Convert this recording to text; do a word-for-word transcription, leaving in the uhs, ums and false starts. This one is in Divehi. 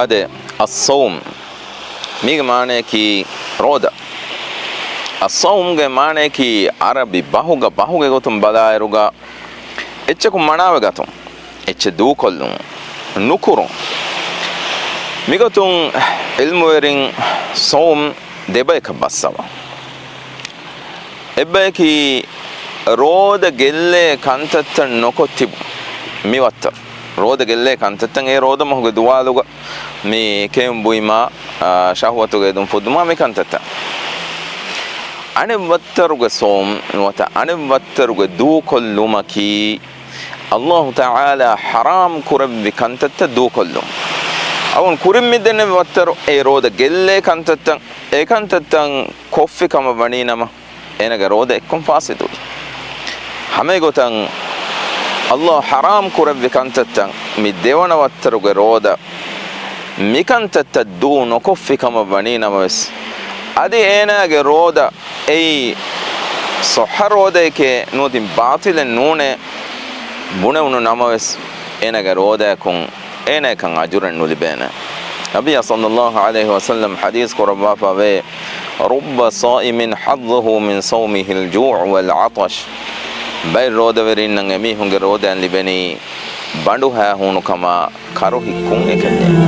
އަދެ، އައްޞައުމް މީގެ މާނަޔަކީ ރޯދަ. އައްޞައުމްގެ މާނަޔަކީ ޢަރަބި ބަހުގަ، ބަހުގެ ގޮތުން ބަލާއިރުގަ އެއްޗަކު މަނާވެގަތުން، އެއްޗެއް ދޫކޮށްލުން، ނުކުރުން. މިގޮތުން ޢިލްމުވެރިން ޞައުމް ދެބަޔަކަށް ބައްސަވާ. އެއްބަޔަކީ ރޯދަ ގެއްލޭ ކަންތައްތައް ނޮކޮށް ތިބު މި ވައްތަރު. ރޯދަ ގެއްލޭ ކަންތައްތައް އެ ރޯދަ މަހުގެ ދުވާލުގަ މި ކެއުން ބުއިމާ، އާ، ޝަހުވަތުގެ އެދުން ފުއްދުމާ މި ކަންތައްތައް. އަނެއް ވައްތަރުގެ ޞައުމް ނުވަތަ އަނެއް ވައްތަރުގެ ދޫކޮށްލުމަކީ ﷲ ތަޢާލާ ޙަރާމް ކުރެއްވި ކަންތައްތައް ދޫކޮށްލުން. އަވަން ކުރިން މި ދެންނެވި ވައްތަރު އެ ރޯދަ ގެއްލޭ ކަންތައްތައް، އެ ކަންތައްތައް ކޮށްފި ކަމަށް ވަނީ ނަމަ، އޭނަގެ ރޯދަ އެއްކޮށް ފާސިދުވި. ހަމައެގޮތަށް ﷲ ޙަރާމް ކުރެއްވި ކަންތައްތައް މި ދެވަނަ ވައްތަރުގެ ރޯދަ މިކަންތައްތައް ދޫ ނޮކޮށްފި ކަމަށް ވަނީ ނަމަވެސް، އަދި އޭނާގެ ރޯދަ އެއީ ޞައްޙަ ރޯދައެކޭ ނުވަތި ބާޠިލެއް ނޫނޭ ބުނެވުނު ނަމަވެސް، އޭނާގެ ރޯދައަކުން އޭނާއަކަށް އަޖުރެއް ނުލިބޭނެ. ނަބިއްޔާ ޞައްލައްލާހު ޢަލައިހި ވަސައްލަމް ޙަދީޘް ކުރައްވާފަ ވޭ، رب صائم حظه من صومه الجوع والعطش. ބައެއް ރޯދަވެރިންނަށް އެމީހުންގެ ރޯދައިން ލިބެނީ ބަނޑުހައިހޫނުކަމާ ކަރުހިއްކުން އެކަންޏެއް.